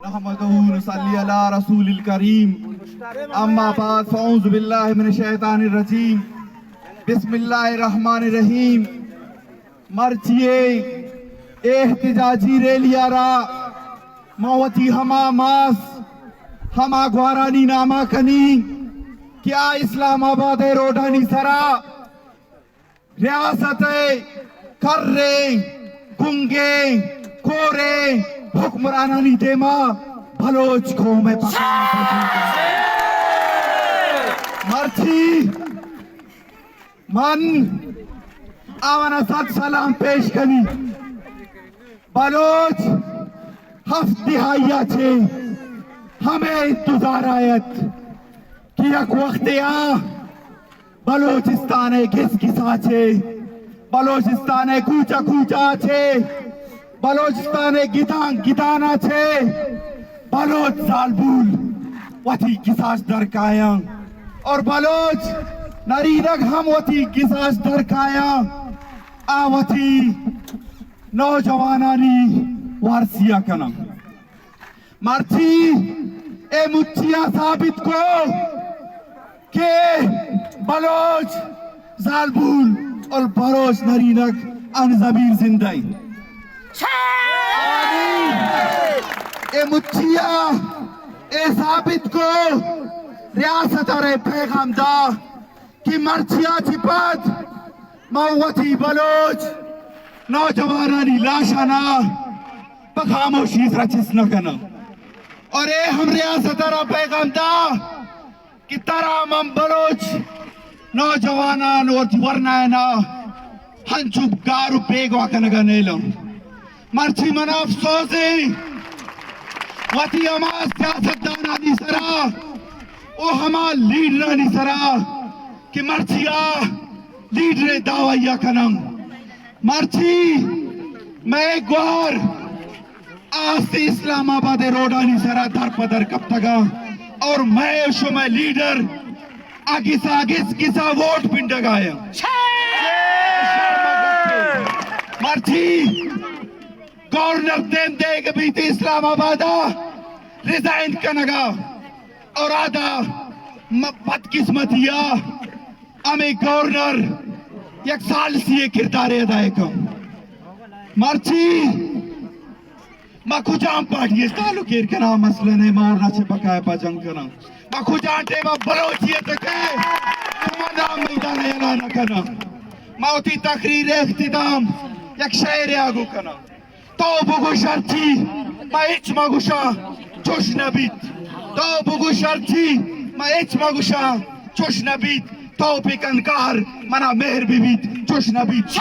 نحمده ونصلي على رسول الكريم. أما بعد، فأعوذ بالله من الشيطان الرجيم. بسم الله الرحمن الرحيم. مرچی ءِ احتجاجی ریلی ءَ را ما وتی ہما ماس، ہما گوارانی نام ءَ کنیں کہ آ اسلام آباد ءِ روڈانی سرا ریاست ءِ کریں، گنگیں، کوریں حکمرانانی دیما بلوچ قوم ءِ پسند. مرچی من آوانا صد سلام پیش کنی. بلوچ ہفت دہائی ءَ چہ ہمے انتظار ءَ ات کہ یک وختے آ بلوچستان ءِ گس گسا چہ، بلوچستان ءِ کوچہ کوچہ چہ، بلوچستان ءِ گدان گدان ءَ چہ بلوچ زالبول وتی گساش در کایاں اور بلوچ نرینگ ہم وتی گساش در کایاں. آ وتی نوجوانانی وارسی ءَ کناں. مرچی اے مچی ءَ ثابت کو کہ بلوچ زالبول اور بلوچ نرینگ ان زمین زندہ ایں. اے مچی ءَ اے ثابت کو، ریاست ءَ را پیغام دا کہ مرچی ءَ چہ پد ما وتی بلوچ نوجوانانی لاشانا پہ خاموشی سرا چست نہ کناں. اور اے ہم ریاست ءَ را پیغام دا کہ ترا من بلوچ نوجوانان وتی ورناینا ہنچو گار و بیگواہ کنگا نیلاں. مرچی من افسوس ایں وتی ہما سیاستدانانی سرا و ہما لیڈرانی سرا کہ مرچی آ لیڈر دعویٰ کناں. مرچی مئے گوار آستے اسلام آباد ءِ روڈانی سرا در پہ در کپتگاں اور مئے شمئے لیڈر آ گسا گس گسا ووٹ پنڈگا ایں. مرچی گورنر دیم دیگ بیت اسلام آباد ءَ ریزائن کنگا اور آدا م-، بدقسمتی ءَ ہمے گورنر یک ثالثی کردارے ادا کن. مرچی ما کجام پارٹی ءَ تعلق ایر کناں، مسئلہ نہ ایں، ما ورنا چہ بقایا پہ جنگ کناں. ما کجام ٹیم ءَ بلوچیت کہ ما نام میدان ءَ اعلان کناں. ما وتی تقریر اختتام یک شعرے ءَ گوں کناں. تو بگوش ہرچی، ما ہچ مگوشاں، چوش نہ بیت. تو بگوش ہرچی، ما ہچ مگوشاں، چوش نہ بیت. تو بکن کار، منا مہر بہ بیت، چوش نہ بیت.